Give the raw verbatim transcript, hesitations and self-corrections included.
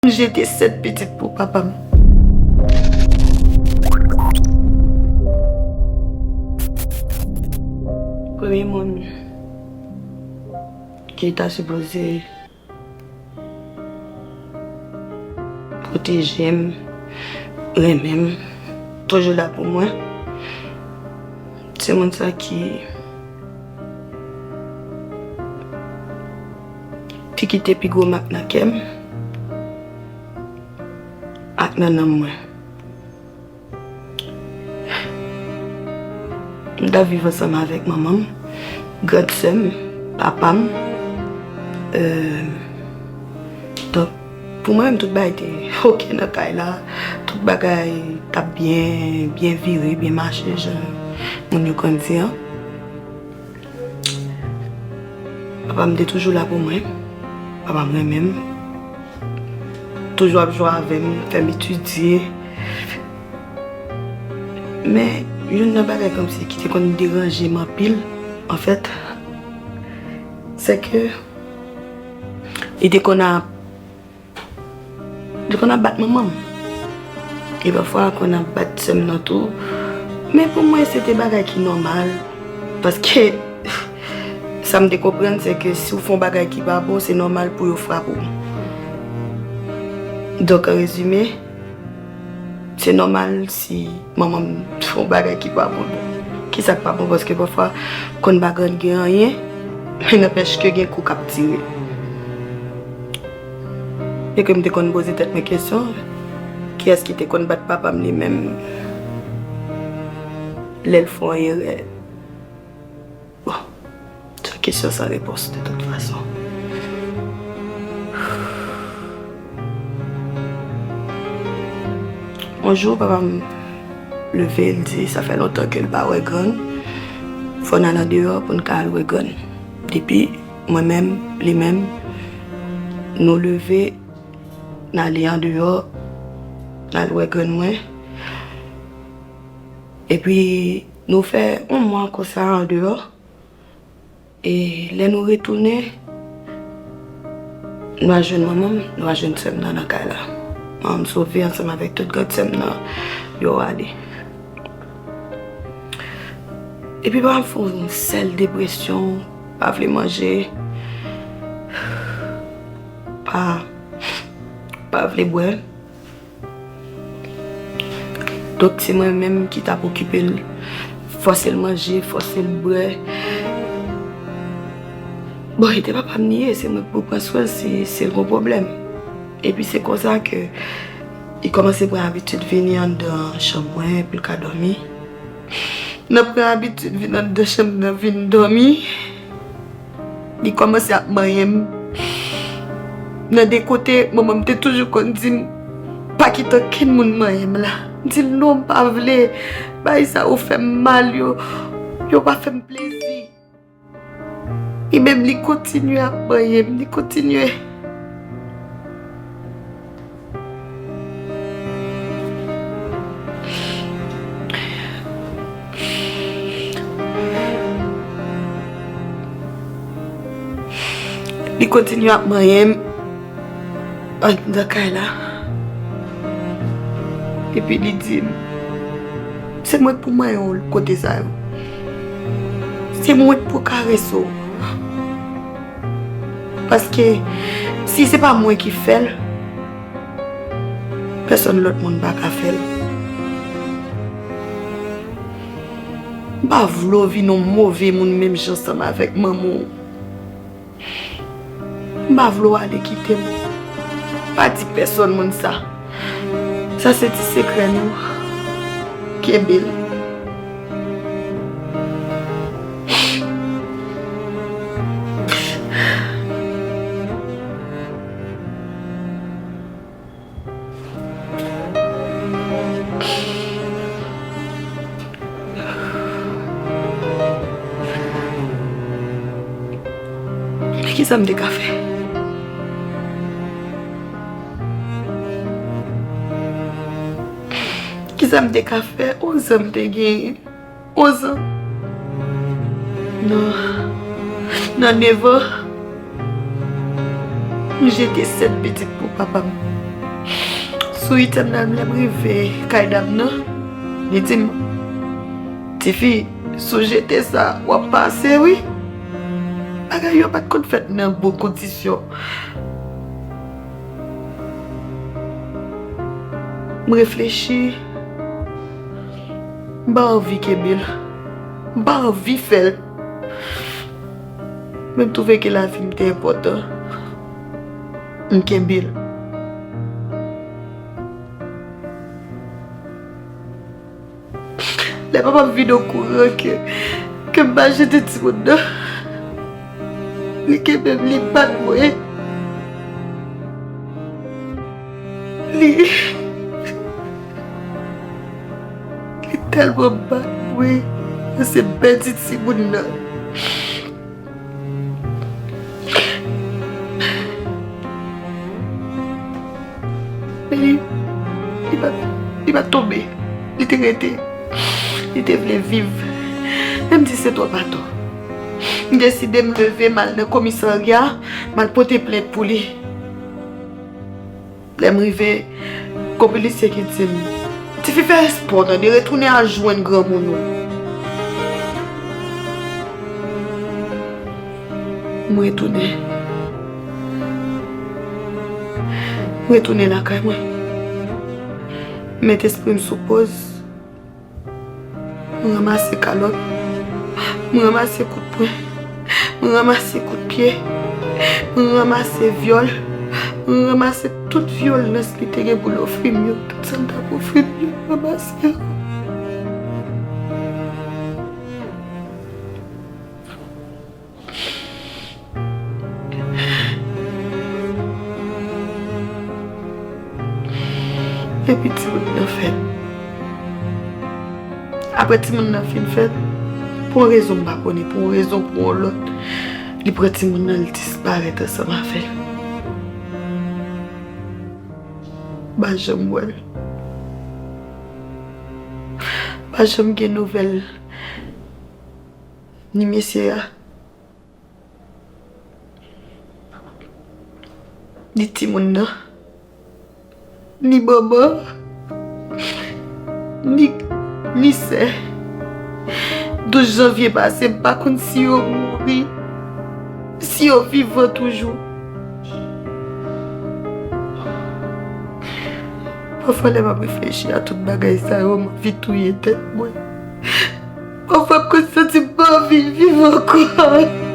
M jete sèt pitit pou papa m. Premye moun ki ta sipoze pwoteje m, renmen m, toujou la pou mwen. Se moun sa ki, ki kite pi gwo mak nan kè m ak nan nanm mwen. M t ap viv ansanm avèk manman m, grand sè m, papa m. Euh, donk, pou mwen menm, tout bagay te oke nan kay la. Tout bagay t ap byen, byen vire, byen mache, jan moun yo konn di an. Papa m te toujou la pou mwen. Papa m renmen m. Toujou ap jwe avè m, fè m etidye. Men, youn nan bagay kòmsi ki te konn deranje m anpil, anfèt, se ke li te konn ap, li konn ap bat manman m. E pafwa, konn ap bat sè m nan tou. Men pou mwen, se te bagay ki nòmal. Paske, sa m te konprann, se ke si w fè yon bagay ki pa bon, se nòmal pou yo frape w. Donk, an rezime, se nòmal si manman m fè yon bagay ki pa bon. Bon, kisa k pa bon? Paske pafwa, konn pa konn gen anyen, men nanpèch ke gen kou k ap tire. E ke m te konn poze tèt mwen kesyon, kiyès ki te konn bat papa m li menm lè l fè yon erè? Bon, se yon kesyon san repons de tout fason. Yon jou, papa m leve, l di sa fè lontan ke l pa wè grann. Fò n al andeyò pou n ka al wè grann. Epi, mwen menm, li menm, nou leve, n ale andeyò, n al wè grann mwen. Epi, nou fè yon mwa konsa andeyò. E lè nou retounen, nou al jwenn manman m, nou al jwenn sè m nan, nan kay la. Manman m sove ansanm avèk tout grann sè m nan, yo ale. Epi papa m fè yon sèl depresyon, pa vle manje, pa, pa vle bwè. Donk, se mwen menm ki t ap okipe l, fòse l manje, fòse l bwè. Bon, e te papa m li ye, se mwen ki pou pran swen l si, si l gen pwoblèm. Epi se konsa ke li kòmanse pran abitid vini anndan chanm mwen pou l ka dòmi. Nan pran abitid vin anndan chanm nan vin dòmi, li kòmanse ap manyen m. Nan de kote, manman m te toujou konn di m, "Pa kite okenn moun manyen m la." M di l, "Non, m pa vle. Bagay sa yo fè m mal, yo, yo pa fè m plezi." Li menm, li kontinye ap manyen m, li kontinye. Li kontinye ap manyen m anndan kay la. Epi li di m, "Se mwen k pou manyen w kote sa yo. Se mwen k pou karese w." Paske si se pa mwen ki fè l, pèsonn lòt moun pa ka fè l. M pa vle w vin yon move moun menm jan ansanm avèk manman w. M pa vle w ale kite m. Pa di pèsonn moun sa. Sa se ti sekrè nou. Kenbe l. Kisa m te ka fè? Kisa m te ka fè? Onz an m te genyen. Onz an. Nan, nan nev an, m jete sèt pitit pou papa m. Sou itèm nan, lè m rive kay dam nan, li di m, "Tifi, sou jete sa, w ap pase, wi." Bagay yo pa t konn fèt nan bon kondisyon. M reflechi, m pa anvi kenbe l, m pa anvi fè l. Men m twouve ke lavi m te enpòtan, m kenbe l. Lè papa m vin okouran ke, ke m pa jete timoun nan, li kenbe m, li bat mwen. Li, li tèlman bat mwen, se pèdi timoun nan. Men li, li pa, li pa tonbe. Li te rete. Li te vle viv. Men m di se twòp atò. M deside m leve m al nan komisarya, m al pote plent pou li. Lè m rive, gon polisye ki di m, "Tifi, fè espò, tande, retounen al jwenn granmoun ou." M retounen. M retounen lakay mwen. M met espri m sou pòz. M ranmase kalòt. M ranmase kout pwen. M ranmase kout pye. M ranmase vyòl. M ranmase tout vyolans li te gen pou l ofri m yo. Tout sa l t ap ofri m yo, m ranmase yo. Epi timoun nan fèt. Apre timoun nan fin fèt, pou yon rezon m pa konnen, pou yon rezon, pou yon lòt, li pran timoun nan, li disparèt ansanm avè l. M pa janm wè l. M pa janm gen nouvèl ni mesye a, ni timoun nan, ni manman, ni, ni sè. Douz janvye pase, m pa konn si yo mouri, si yo vivan toujou. Pafwa, lè m ap reflechi a tout bagay sa yo, m anvi touye tèt mwen. Pafwa, m konn santi m pa anvi viv ankò.